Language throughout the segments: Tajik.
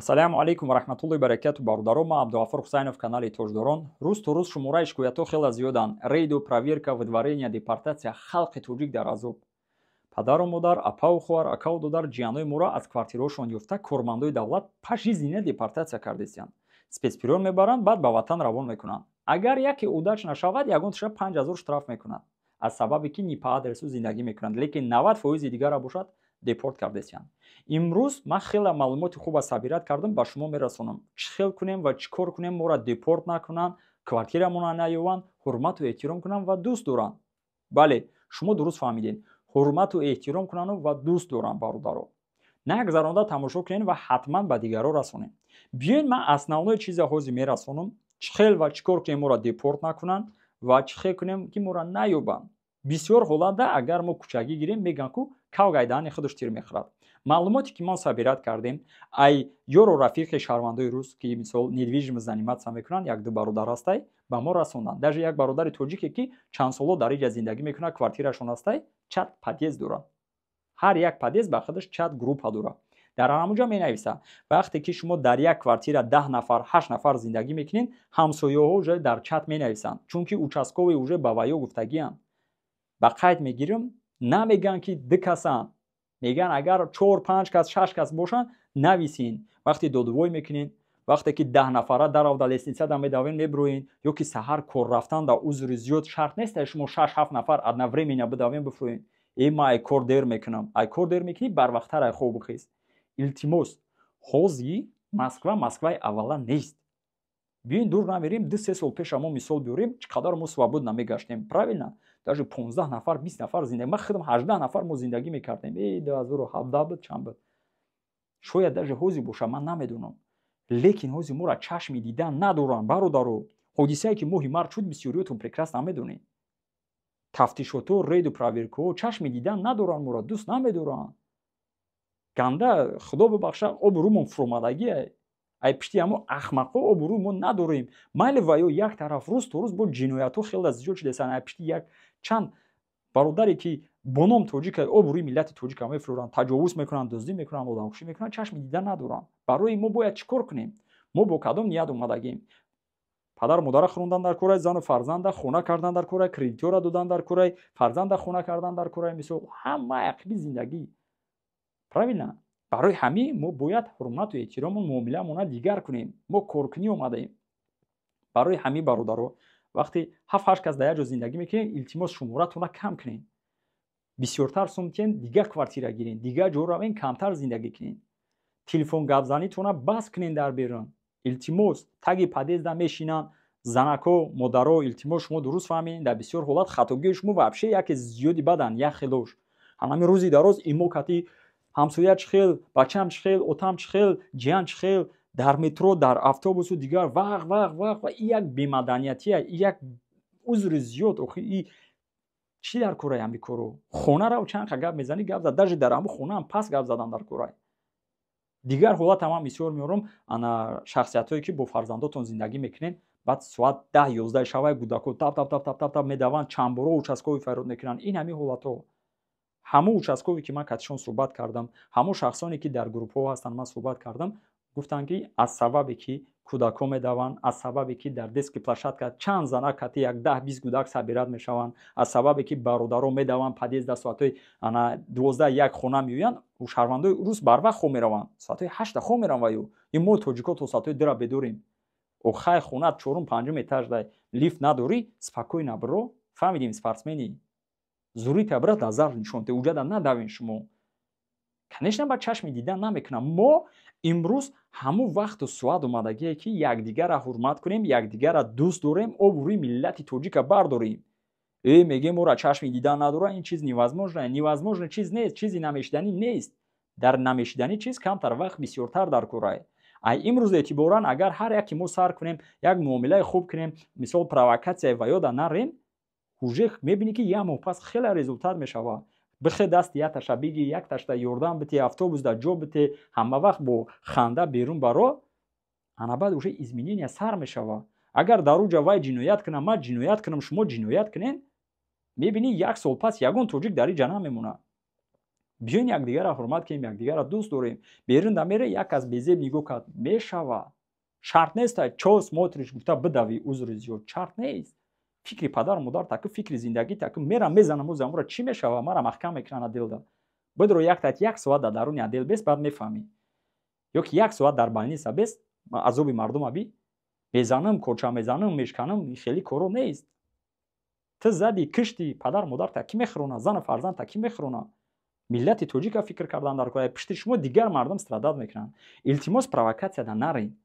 Ассалому алайкум ва раҳматуллоҳи баракату, бародарон. Ман Абдуғафур Ҳусайнов, канали Тоҷдорон. Рӯз то рӯз шумораи шикоятҳо хеле зиёданд: рейду, проверка, выдворения, депортация. Халқи тоҷик дар азоб. Падару модар, апаву хоҳар, акаву додар, ҷиянои моро аз квартираҳошон ёфта, кормандои давлат пожизненно депортация кардесиянд, спецприём мебаранд, баъд ба ватан равон мекунанд. Агар яке удача нашавад, ягон таша 5000 штраф мекунанд, аз сабабе ки не по адресу зиндагӣ мекунанд. Лекин 90 фоизи дигара бошад, депорт кардесиянд. Имрӯз ман хеле маълумоти хуба собирать кардам, ба шумо мерасонам, чӣ хел кунем ва чӣ кор кунем, моро депорт накунанд, квартирамонро наёванд, ҳурмату эҳтиром кунанд ва дӯст доранд. Бале, шумо дуруст фаҳмидед: ҳурмату эҳтиром кунанду ва дӯст доранд. Бародаро, нагзаронда тамошо кунед ва ҳатман ба дигарро расонед. Биёед, ман основной чиза ҳозир мерасонам, чӣ хел ва чӣ кор кунем, моро депорт накунанд, ва чӣ хел кунем, ки моро наёбанд. Бисёр ҳолатда, агар мо кӯчагӣ гирем, мегӯянд, ку кавг ай даҳани худаш тир мехӯрад. Маълумоте ки мо собирать кардем ай ёру рафиқи шаҳрвандои рус, ки мисол недвижимость заниматься мекунанд, якду бародар ҳастай, ба мо расонданд. Даже як бародари тоҷике, ки чанд соло дар иҷа зиндагӣ мекунад, квартирашон ҳастай, чат подъезд дорад. Ҳар як подъезд ба худаш чат группа дорад. Дар ҳамонҷо менависад: вақте ки шумо дар як квартира 10 нафар, ҳашт нафар зиндагӣ мекунед, ҳамсояҳо уже дар чат менависанд, чунки участковый уже ба ваё гуфтагианд. Ба қайд мегирам, намегӯянд, ки ду касанд, мегӯянд, агар чор, панҷ кас, шаш кас бошанд, нависин. Вақте додувой мекунед, вақте ки 10 нафара даравда лестницада медавен, мебироен, ё ки саҳар кор рафтан, да узри зиёд шарт нест, шумо шаш, ҳафт нафар одновременно бидавен, бифурӯен. Э, ман ай кор дер мекунам. Ай кор дер мекунӣ, барвақттар ай хоб бихез, илтимос. Ҳозир Москва Москваи аввала нест. Биёин, дур намерем, 2-3 сол пеша мо мисол биёрем, чӣ қадар мо свободно мегаштем, правильно? Даже 15 нафар, 20 нафар зиндагӣ, ман худам 18 нафар мо зиндагӣ мекардем. Э, 2017 буд, чанд буд, шояд даже ҳозир боша, ман намедонам. Лекин ҳозир моро чашми дидан надоранд, бародаро. Ҳодисае, ки моҳи март шуд, бисёриётон прекрасно медонед. Тафтишотҳо, рейду проверкаҳо, чашми дидан надоранд, моро дӯст намедоранд. Ганда, худо бибахша, обрӯмон фуромадагия. Ай пишти ҳамо ахмақҳо обрӯ мо надорем. Майли, ва ё як тараф, рӯз то рӯз бо ҷиноятҳо хеле зиёд шудасан. Ай пишти як чанд бародаре, ки бо ном тоҷика, обрӯи миллати тоҷика мефурӯранд, таҷовуз мекунанд, дуздӣ мекунанд, одамкушӣ мекунанд, чашми дида надоранд. Барои мо бояд чӣ кор кунем? Мо бо кадом ният омадагем? Падару модара хӯрондан дар корай, зану фарзанда хона кардан дар корай, кредитора додан дар корай, фарзанда хона кардан дар корай, мисол, ҳама ақиби зиндагӣ, правильно? Барои ҳамин мо бояд ҳурмату эҳтирому муомиламона дигар кунем. Мо коркунӣ омадаем. Барои ҳамин, бародаро, вақте ҳафт, ҳашт кас дар як ҷо зиндагӣ мекунем, илтимос, шуморатона кам кунем, бисёртар сум тиҳен, дигар квартира гирен, дигар ҷо равен, камтар зиндагӣ кунен. Телефон гапзанитона бас кунен дар берун, илтимос. Таги подъезда мешинанд занако, модаро, илтимос. Шумо дуруст фаҳмед, дар бисёр ҳолат хатогии шумо вообще яке зиёди бадан, як хелош ҳамами рӯзи дароз имо кати ҳамсоя чӣ хел, бачам чӣ хел, отам чӣ хел, ҷиян чӣ хел, дар метро, дар автобусу дигар, вақ, вақ, вақ. И як бемаданиятия, и як узри зиёд. Охи, и чӣ дар корай ҳами коро? Хона рав, чанд қа гап мезанӣ, гап зад. Даже дар ҳамун хонаам пас гап задан дар корай. Дигар ҳолат ҳама бисёр меорам: ана шахсиятҳое, ки бо фарзандотон зиндагӣ мекунед, баъд соат 10, 11 шавай, кӯдако тап, тап, тап, тап, тап, тап медаванд, чандборо участковый фарёд мекунанд. Ин ҳамин ҳолатҳо, ҳамон участковый, ки ман катишон суҳбат кардам, ҳамон шахсоне, ки дар группҳо ҳастанд, ман суҳбат кардам, гуфтанд, ки аз сабабе ки кӯдакҳо медаванд, аз сабабе ки дар детский площадка чанд зана кати як 10, 20 кӯдак собирать мешаванд, аз сабабе ки бародаро медаванд, подъезда соатҳои ана 12, 1 хона меоянд. Шаҳрвандои рус барвақт хоб мераванд, соатҳои 8-та хоб мераванд, ваю ин мо тоҷикҳо то соатҳои 2-ра бедорем. Охай, хонат чорум, панҷум этажда, лифт надорӣ, спокойно биро. Фаҳмидем, спортсмени зурита бира, назар нишон те, уҷада надавен. Шумо, конечно, ба чашми дидан намекунам. Мо имрӯз ҳамун вақту соат омадагие, ки якдигарра ҳурмат кунем, якдигарра дӯст дорем, обрӯи миллати тоҷика бардорем. Э, мегем, мора чашми дидан надора, ин чиз невозможно. Невозможно чиз нест, чизи намешиданӣ нест. Дар намешиданӣ чиз камтар вақт бисёртар дар корай. Ай имрӯз эътиборан, агар ҳар яке мо сар кунем, як муомилаи хуб кунем, мисол, провокатсияи ваёда нарем, уже мебинӣ, ки як моҳ пас хеле результат мешавад. Бихе, дасти якташа биги, якташта ёрдам бите, автобусда ҷо бите, ҳама вақт бо ханда берун баро, ана баъд уже изменения сар мешавад. Агар дар уҷа вай ҷиноят кунам, ман ҷиноят кунам, шумо ҷиноят кунен, мебинӣ, як сол пас ягон тоҷик дар иҷа намемонад. Биён, якдигарро ҳурмат кунем, якдигарро дӯст дорем. Берун да мере, як кас безеб нигоҳ кард, мешава. Шарт нест, чё смотришь, гуфта бидави, узри зиёд, шарт нест. Фикри падару модар таки, фикри зиндагӣ таки. Мерам, мезанам, озамура чӣ мешава? Мара маҳкам мекунанд отделда. Бидро, як таат, як соат дар даруни отдел бес, баъд мефаҳмӣ. Ё ки як соат дар больница бес, азоби мардума би. Мезанам, корча мезанам, мешканам, хеле коро нест. Ту зади, кишти, падару модар та кӣ мехӯрона, зану фарзанд та кӣ мехӯрона? Миллати тоҷика фикр кардан дар кор. Пишти шумо дигар мардум страдать мекунанд. Илтимос, провокатсияда нарен.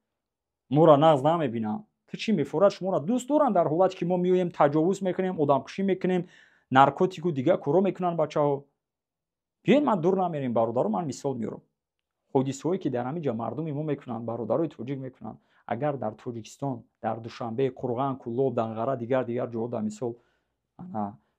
Моро нағз намебинанд. Ту чӣ мефорад? Шуморо дӯст доранд дар ҳолате ки мо меоем, таҷовуз мекунем, одамкушӣ мекунем, наркотику дигар коро мекунанд бачаҳо. Биёед, ман дур намерем, бародаро, ман мисол меорам. Ҳодисаҳое ки дар ҳамин ҷа мардуми мо мекунанд, бародарои тоҷик мекунанд, агар дар Тоҷикистон, дар Душанбе, Қурған, Кӯлоб, Данғара, дигар дигар ҷоҳо, дар мисол,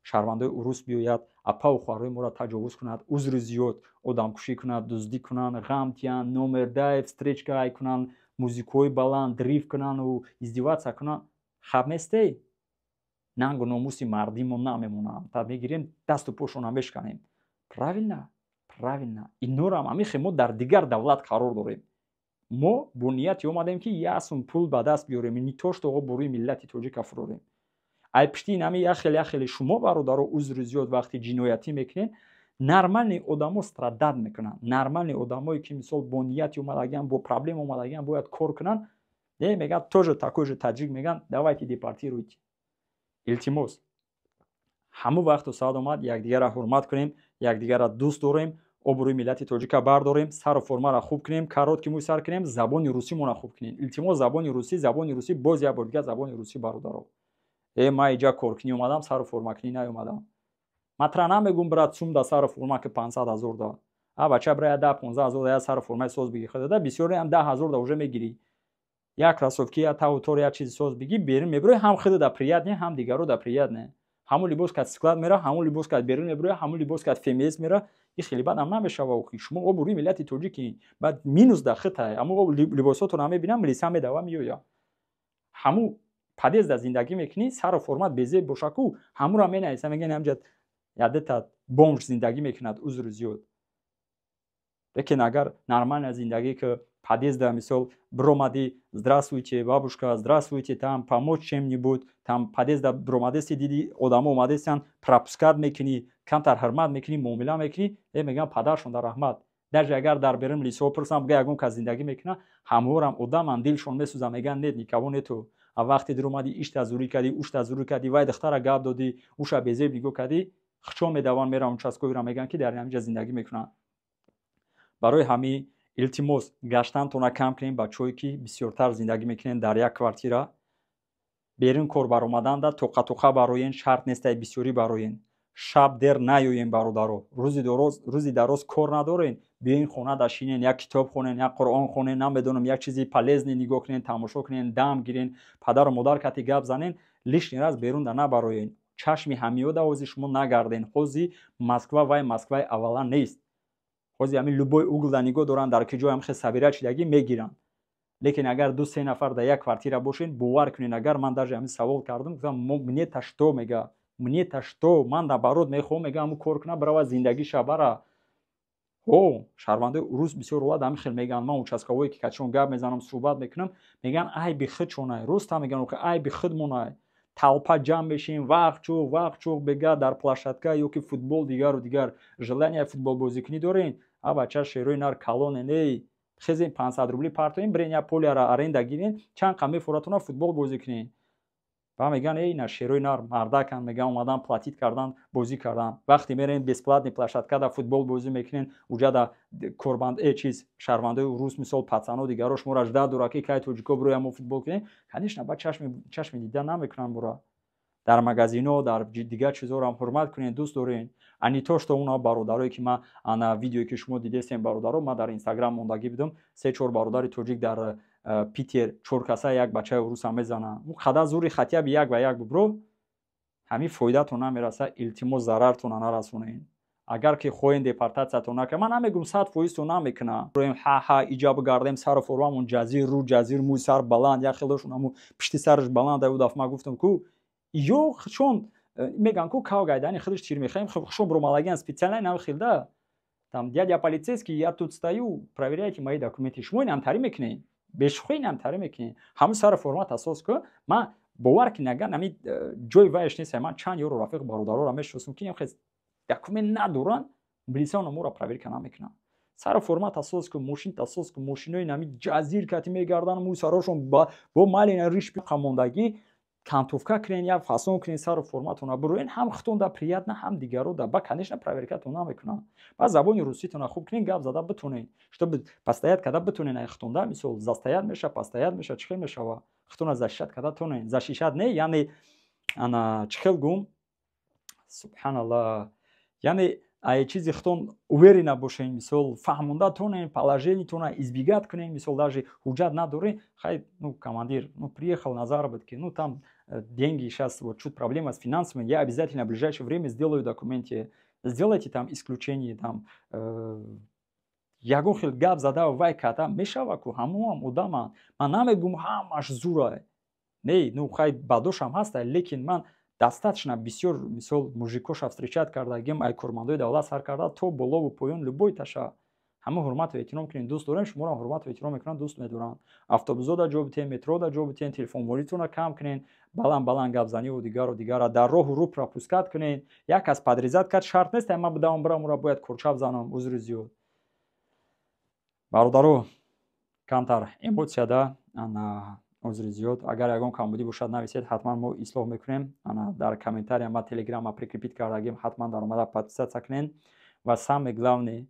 шаҳрвандои урус биёяд, апаву хоҳарҳои моро таҷовуз кунад, узри зиёд, одамкушӣ кунад, дуздӣ кунанд, ғам тиҳанд, номердай встречка кунанд, музикаҳои баланд, дрифт кунану издеваться кунанд, хаб нестей? Нангу номуси мардии мо намемонад. Та мегирем, дасту пошона мешканем. Правильно, правильно. Инорам ҳамихе. Мо дар дигар давлат қарор дорем. Мо бо нияте омадем, ки як сум пул ба даст биёрем, не то что бо рӯи миллати тоҷика фурорем. Ай пишти инами як хеле, як хеле шумо, бародаро, узри зиёд, вақти ҷиноятӣ мекунед, нормальный одамо страдать мекунанд. Нормальный одамое ки, мисол, бо нияти омадагиан, бо проблема омадагиан, бояд кор кунанд, не, мегӯянд, тоже такой же таджик, мегӯянд, давайте депортируйте. Илтимос, ҳамон вақту соат омад, якдигарро ҳурмат кунем, якдигарро дӯст дорем, обрӯи миллати тоҷика бардорем, сару формаро хуб кунем, короткий мӯй сар кунем, забони русимонро хуб кунем. Илтимос, забони русӣ, забони русӣ, боз як бор дигар забони русӣ. Бародаро, э, ман иҷа коркунӣ омадам, сару формакунӣ наомадам. Ман тра намегум, брат, сум да сару форма ки 500 000 да. А бача, бира, 10-15 ҳазор да я сару формаи соз бигир худада. Бисёриам 10 000 да уже мегирӣ. Як кроссовки, я таву тор, як чизи соз бигӣ, берун мебирои, ҳам худада приятно, ҳам дигаро да приятно. Ҳамун либос кад склад мера, ҳамун либос кад берун мебирои, ҳамун либос кад ФМС мера. И хеле бадам намешава. Охи, шумо обрӯи миллати тоҷики, баъд минус да хитай. Ҳамун либосотонро мебинам, милиса медава, меоя. Ҳамун подъезда зиндагӣ мекунӣ, сару формат безеб бошаку, ҳамуро менависа, мегӯян, ҳамҷа ядета бомж зиндагӣ мекунад, узри зиёд. Лекин агар нормальная зиндагӣ ки подъезда, мисол, биромадӣ, здравствуйте, бабушка, здравствуйте, там помочь чем-нибудь, там подъезда биромадеси, диди одамо омадесиян, пропускать мекунӣ, камтар ҳурмат мекунӣ, муомила мекунӣ, э, мегӯям, падаршон дар раҳмат. Даже агар дар берун милисаҳо пурсам, буга, ягон кас зиндагӣ мекунад, ҳамҳорам одаман, дилшон месӯзад, мегӯянд, нет, никого нету. А вақте диромадӣ, ишта зурӣ кардӣ, ушта зурӣ кардӣ, вай духтара гап додӣ, уша безеб нигоҳ кардӣ, хчо медаванд, мераванд участковыйро, мегӯянд, ки дар ҳаминҷа зиндагӣ мекунанд. Барои ҳамин, илтимос, гаштантона кам кунем. Бачаҳое ки бисёртар зиндагӣ мекунем дар як квартира, берун кор баромаданда тоқа-тоқа бароен, шарт нестай бисёрӣ бароен. Шаб дер наёем, бародаро. Рӯзи дароз кор надорен, биёин, хона дашинен, як китоб хонен, як Қуръон хонен, намедонам, як чизи полезный нигоҳ кунен, тамошо кунен, дам гирен, падару модар кати гап занен. Лишний раз берунда набароен, чашми ҳамиёда ҳози шумо нагарден. Ҳози Москва вай Москваи аввала нест. Ҳози ҳамин любой углда нигоҳ доранд, дар ки ҷой ҳам хе сабира чидагӣ мегиранд. Лекин агар ду се нафар дар як квартира бошен, бовар кунед, агар ман даже ҳамин савол кардам, гуфтам, мне-то что, мега, мне-то что? Ман наоборот мехоҳам, мега, ҳамун кор кунам, бирава, зиндагиша бара. О, шаҳрвандои урус бисёр ҳолат ҳамин хел мегӯянд. Ман участковое ки качон гап мезанам, суҳбат мекунам, мегӯянд, айби худшонай. Роста мегӯянд, айби худмонай. Толпа ҷамъ мешем, вақт чуқ, вақт чуқ, бега дар площадка ё ки футбол, дигару дигар. Желание футболбозикунӣ дорен, а бача, шерои нар калонен, эй, хезен, 500 рубли партоем, бирен, як поляра аренда гирен, чанд қа мефоратона, футбол бозӣ кунен. Ба мегӯян, эй, на, шерои нар мардакан, мегӯян, омадан, платить кардан, бозӣ кардан. Вақте мерен, бесплатный площадкада футбол бозӣ мекунен, уҷада корбанд, э, чиз, шаҳрвандои урус, мисол, пацано, дигаро шуморо жда дора, ки кай тоҷико бироя, мо футбол кунем. Конечно, ба чашми дида намекунанд бура. Дар магазино, дар дигар чизҳоро ҳурмат кунен, дӯст дорен. А не то что уна бародарое ки ман ана видеое ки шумо дидестем, бародаро, ман дар Инстаграм мондагӣ будам, се чор бародари тоҷик дар Питер чор каса як бачаи уруса мезананд. Ӯ қадар зури хотя бы як ба як бубро, ҳамин фоидатон намераса. Илтимос, зарартона нарасонед. Агар ки хоҳем депортатсиятон накунад, ман намегум, 100%-то намекунам. Роем, ҳа-ҳа, иҷа бигардем, сару формамон ҷазир, рӯ ҷазир, мӯи сар баланд, як хелошон ҳаму пишти сараш баланд. Аю дафъа ман гуфтам ку, ё чон мегӯянд ку, кав гайдани худаш тир мехоҳем, хушон бромалагиан специально нав хелда. Там: «Дядя полицейский, я тут стою, проверяйте мои документы». Шумо инамтарӣ мекунед, бешӯхӣ инамтарӣ мекунед. Ҳамун сари формат асос ку. Ман бовар кунед, агар нами ҷои вайш нест, ман чанд ёру рафиқ, бародароро мешиносам, ки документ надоранд, милисияно моро проверка намекунанд. Сари формат асос ку, мошин асос ку. Мошинои нами ҷазир кати мегарданд, мӯи сарошон бо малина риш қамондагӣ. Кантовка кунен, як фасон кунен, сару форматона буроен, ҳам худтон приятно, ҳам дигаро да. Ба, конечно, проверкатон намекунанд. Ба забони руситона хуб кунен, гап зада битонен, чтобы постоять када битонен. Ай худтонда, мисол, застоять меша, постоять меша, чӣ хел мешава, худтона защищать када тонен. Защищать не, яъне ана чӣ хел гум, субҳаналлах, яъне ай чизи худтон уверена бошен, мисол, фаҳмонда тонен, положениятона избегать кунен. Мисол, даже ҳуҷҷат надорен, хай, ну, командир, ну, приехал на заработки, ну, там деньги сейчас, вот чуть проблема с финансами, я обязательно в ближайшее время сделаю документы, сделайте там исключение. Там ягон хел гап зада вай ката мешава ку, ҳамоам одаманд. Ман намегум, ҳамаш зура не, ну, хай, бадошам ҳаста, лекин ман достаточно бисёр, мисол, мужикоша встречать кардагим, ай кормандои давлат сар карда то болову поён, любой таша. Ҳама ҳурмату эҳтиром кунем, дӯст дорем, шуморо ҳурмату эҳтиром мекунанд, дӯст медоранд. Автобусода ҷо битен, метрода ҷо битен, телефонворитона кам кунен, баланд баланд гапзаниву дигару дигара. Дар роҳу рӯ пропускать кунен. Як кас подрезать кард, шарт нест, ман бидавам, бирам, ура бояд корча бзанам. Узри зиёд, бародаро, камтар эмоцияда, ана, узри зиёд. Агар ягон камбудӣ бошад, нависед, ҳатман мо ислоҳ мекунем. Ана дар комментария ма телеграма прикрепить кардагим, ҳатман даромада подписаться кунен. Ва самое главное,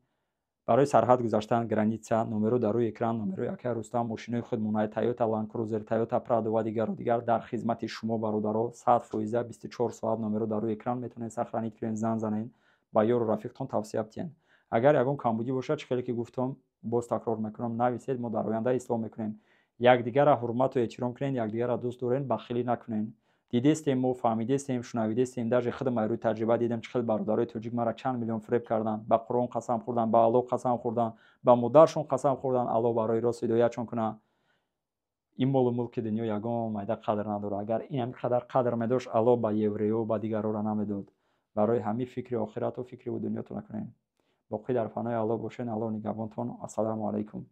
барои сарҳад гузаштан, граница, номеро дар рӯи экран, номерои акай Рустам, мошинои худмонаи Тойота Ланд Крузер, Тойота Прадо ва дигару дигар дар хизмати шумо, бародаро, 100%, 24 соат. Номеро дар рӯи экран, метавонед сохранить кунед, зан занед, ба ёру рафиқтон тавсия бидиҳед. Агар ягон камбудӣ бошад, чӣ хеле ки гуфтам, боз такрор мекунам, нависед, мо дар оянда ислоҳ мекунем. Якдигарра ҳурмату эҳтиром кунед, якдигарра дӯст дорен, бахилӣ накунед. Дидестем, мо фаҳмидестем, шунавидестем, даже худам рӯи таҷриба дидем, чӣ хел бародарои тоҷик мара чанд миллион фиреб карданд, ба Қуръон қасам хӯрданд, ба Аллоҳ қасам хӯрданд, ба модаршон қасам хӯрданд. Аллоҳ барои рост ҳидоятшон кунад. Ин молу мулки дунё ягон майда қадр надорад. Агар ин ҳамин қадар қадр медошт, Аллоҳ ба еврею, ба дигарора намедод. Барои ҳамин фикри охирату фикри дунётон накунед. Боқӣ дар паноҳи Аллоҳ бошед. Аллоҳ нигаҳбонтон. Ассалому алайкум.